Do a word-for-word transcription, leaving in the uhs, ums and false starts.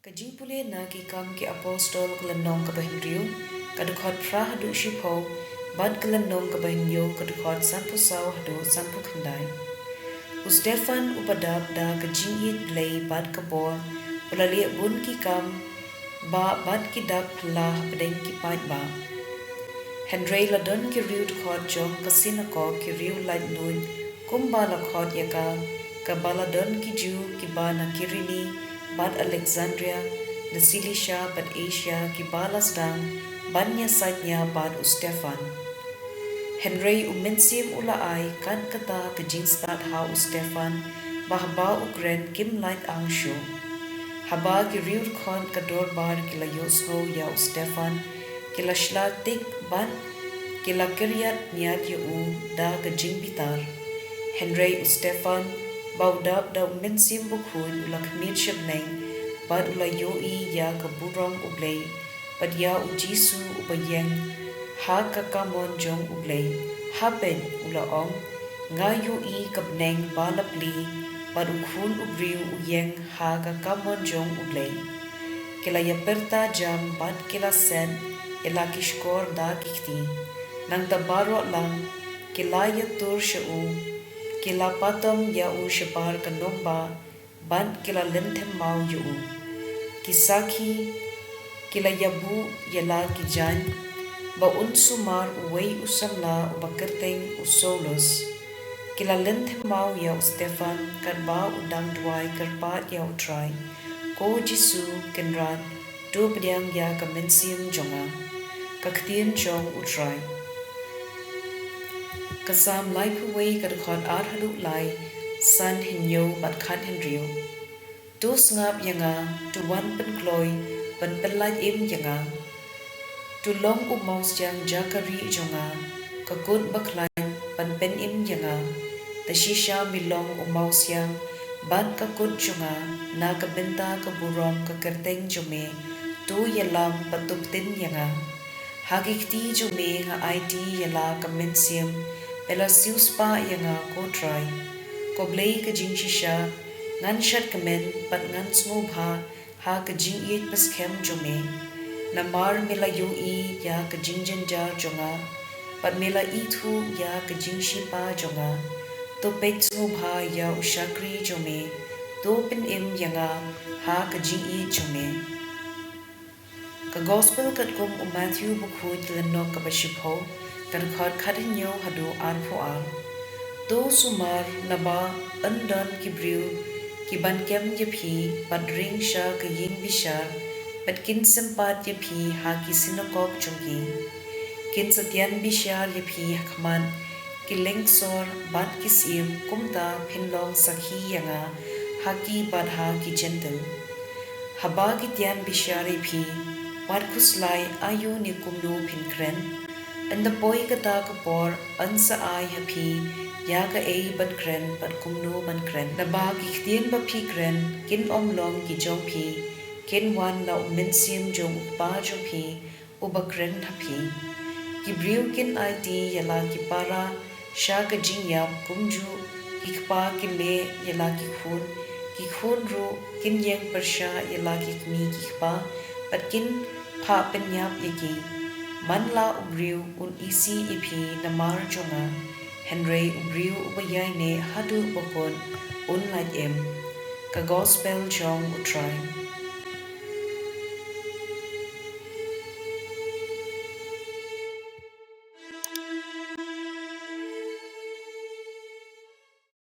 Ka Jingpule na Ki Kam ki Apostol, ka lynnong kaba hynriew, ka dkhot phra haduh shiphew, bad ka lynnong kaba hynñiew, ka dkhot sanphew saw haduh sanphew khyndai. U Stephan uba dap da ka jingïeit Blei bad ka por, u la leh bun ki kam bah bad ki dak phylla hapdeng ki paidbah. Hynrei la don ki riewdkhot jong ka synagog, ki riewlaitluid, kumba la khot ïa ka, kaba la don ki Jiw kiba na Kirene bad Alexandria, na Silisia bad Asia, kiba la sdang ban ïasaid nia bad u Stephan. Hynrei u Mynsiem u la ai kat kata ka jingstad ha u Stephan, ba haba u kren kim lait ang shuh. Haba ki riewdkhot ka dorbar ki la ïohsngew ïa u Stephan, ki la shla tik bad ki la kyrïat ñiad ïa u da ka jingbitar. Hynrei u Stephan, ba u dap da u Mynsiem Bakhuid, u la khmih sha bneng, bad u la ïohi ïa ka burom U Blei, bad ïa u Jisu uba ïeng ha ka kamon jong U Blei. Ha peit, u la ong, nga ïohi ka bneng ba la plie, bad u Khun u briew u ïeng ha ka kamon jong U Blei. Ki la ïapyrta jam bad ki la set ïa la ki shkor da ki kti. Nangta baroh lang ki la ïatur sha u, ki la patom ïa u shabar ka nongbah, bad ki la lynthem maw ïa u. Ki sakhi ki la ïabuh ïa la ki jaiñ ba un sumar uwei u samla uba kyrteng u Saulus. Ki la lynthem maw ïa u Stephan katba u dang duwai kyrpad ïa U Trai, Ko Jisu Kynrad, to pdiang ïa ka mynsiem jong nga. Ka ktien jong U Trai. Ka Salm laiphew wei, ka dkhot ar haduh lai, san, hynñiew bad khat hynriew. To sngap ïa nga, to wan pynkloi ban pynlait im ïa nga. To long u mawsiang jaka rieh jong nga, ka kut bakhlaiñ ban pynim ïa nga. Te shisha me long u mawsiang bad ka kut jong nga, na ka bynta ka burom ka kyrteng jong me, to ïalam bad to pyntin ïa nga. Ha ki kti jong me nga aiti ïa la ka mynsiem, me la siewspah ïa nga, Ko Trai. Ko Blei ka jingshisha, ngan shad kmen bad ngan sngewbha ha ka jingïeit paskhem jong me. Namar me la ïohi ïa ka jingjynjar jong nga, bad me la ithuh ïa ka jingshipa jong nga. To peit sngewbha ïa u shakri jong me, to pynim ïa nga ha ka jingïeit jong me. Ka Gospel katkum u Mathaiw Bakhuid, lynnong kaba shiphew, ka dkhot khathynñiew haduh arphew ar. To sumar, naba yn don ki briew kiban kem ïa phi, bad ring sha ka ïing bishar, bad kin sympat ïa phi ha ki synagog jong ki. Kin sa tian bishar ïa phi ha khmat ki lyngsor bad ki syiem, kumta phin long sakhi ïa nga ha ki bad ha ki Jentil. Haba ki tian bishar ïa phi, wat khuslai aïu ne kumno phin kren. Ynda poi kata ka por, yn sa ai ha phi ïa kaei ban kren bad kumno ban kren. Naba ki ktien ba phi kren kin ym long ki jong phi, kin wan na u Mynsiem jong u Kpa jong phi, uba kren ha phi. Ki briew kin aiti ïa la ki para sha ka jingïap, kumjuh ki kpa kin leh ïa la ki khun, ki khun ruh kin ïeng pyrshah ïa la ki kmie ki kpa, bad kin phah pynïap ïa ki. Man la u briew un isih ïa phi namar jong nga, hynrei u briew uba ïaineh haduh bakut un lait im. Ka Gospel jong U Trai.